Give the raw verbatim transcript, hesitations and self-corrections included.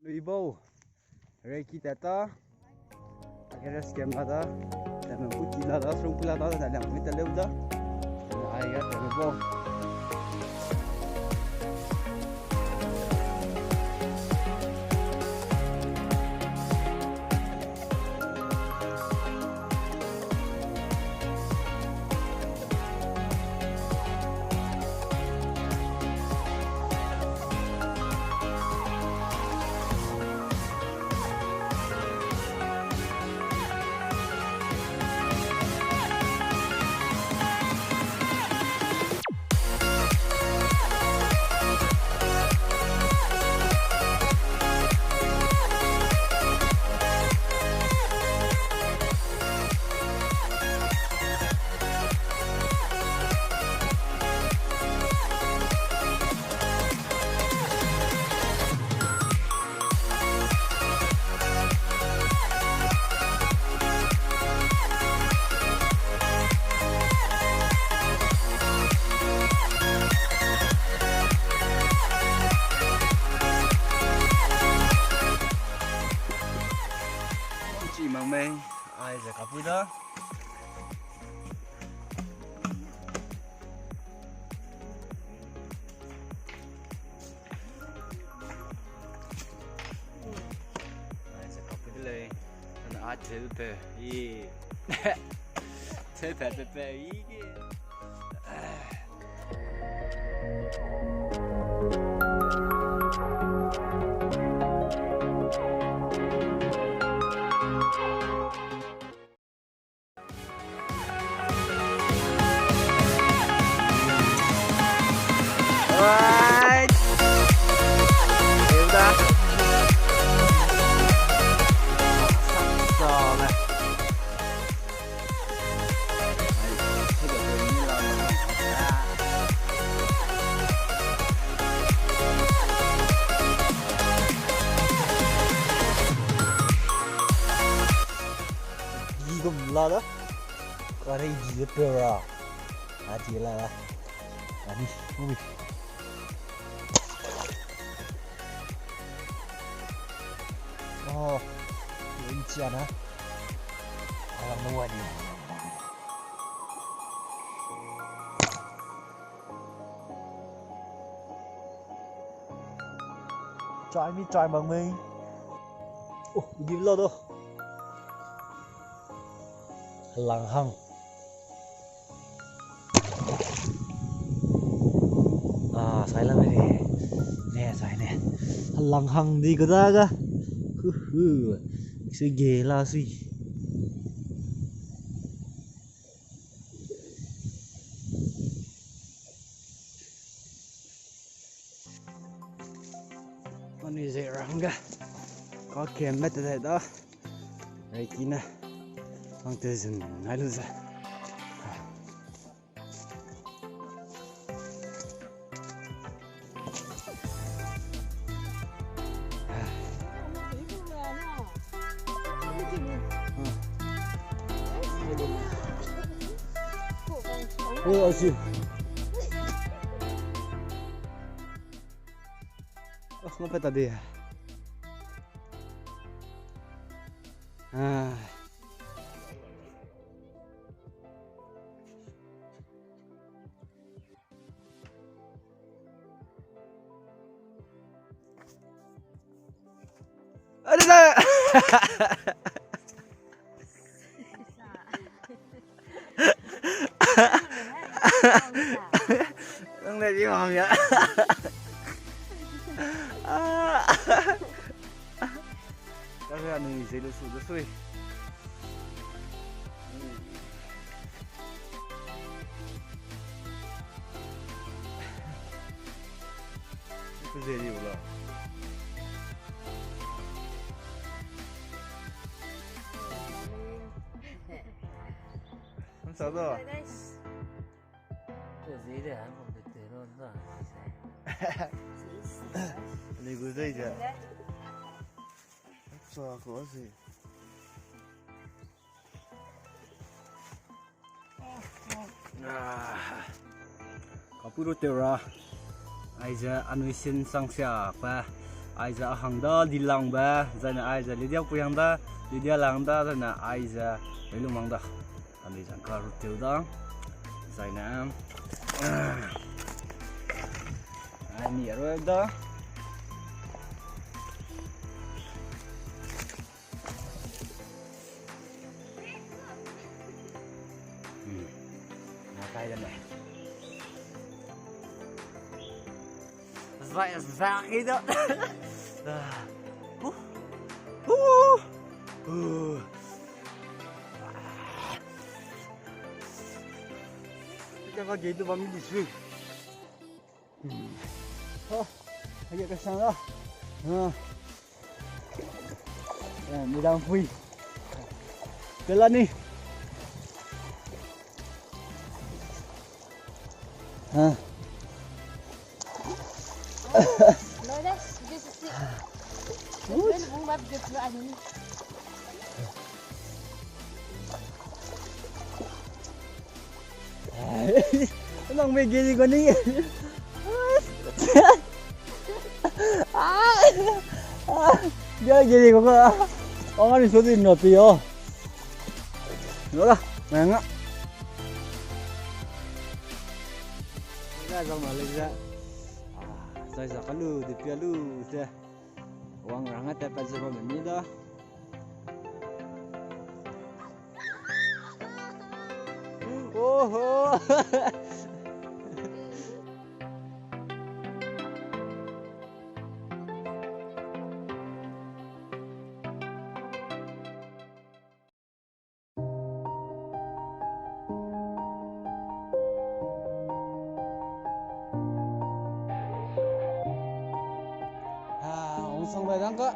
Lui bau. Reki ta ta. Ake res kem la da. Tame puki la da, srung pula da, da lem pui ta leu da. Ai ga tame bau. Chi mang mei, ai ze kapui da. Ai ze kapui de lei. Ana a cheu pe i. Cheu pe pe pe i ke. Alright. Hilda. Sale. Gi gum la da. Karei gi de pe ra. A di la da. Ani, ui. Oh, ui chia na. Alam no wa ni. Chai mi chai mang mei. Oh, di lo do. Lang hang. Ah, sai lang ne. Ne, sai ne. Lang hang di ko da ga. Hu hu. Sui ge la sui. Anui ze rangga. Ka kem me te da. Ai kine. Ang te zun ngai lu ze. Oh, I see. Oh, mau peta de. Ah. Ada da. Nang le di mam ya. Ah. Ka ga ni ze lu su de sui. Ku ze di u la. Ang sa da. Ni gu zei ze. Sa ko si. Ah, kapui ru tew ra. Aize anui sin sang sia pa. Aize a hang da Dilangbe, zaine aize Lydia pui hang da, Lydia lang da, zaine aize Reilung hang da. Anui zang ka ruteu da, zaine, ah, ai mi arua da. Hmm. Na kai da me. Zai, zai, ida. Uh. Uh. Uh. Ka, ka gei du bam di sui. Ha, aige ka sang da. Ha. Eh, midang pui. Pelani. Ha. Lo de, this is it. Good. Then, hung bab, good, no, I mean. Nang me geri ko ni. Ah, ah, ya geri ko ka. Ang ani so di no pi yo. Lo da, nang a. Ga zang na le ga. Ah, zai za ka lu, di pia lu te. Wang rang a te pa ze ba me ni da. Oho! Ah, ong sang bai dang ka.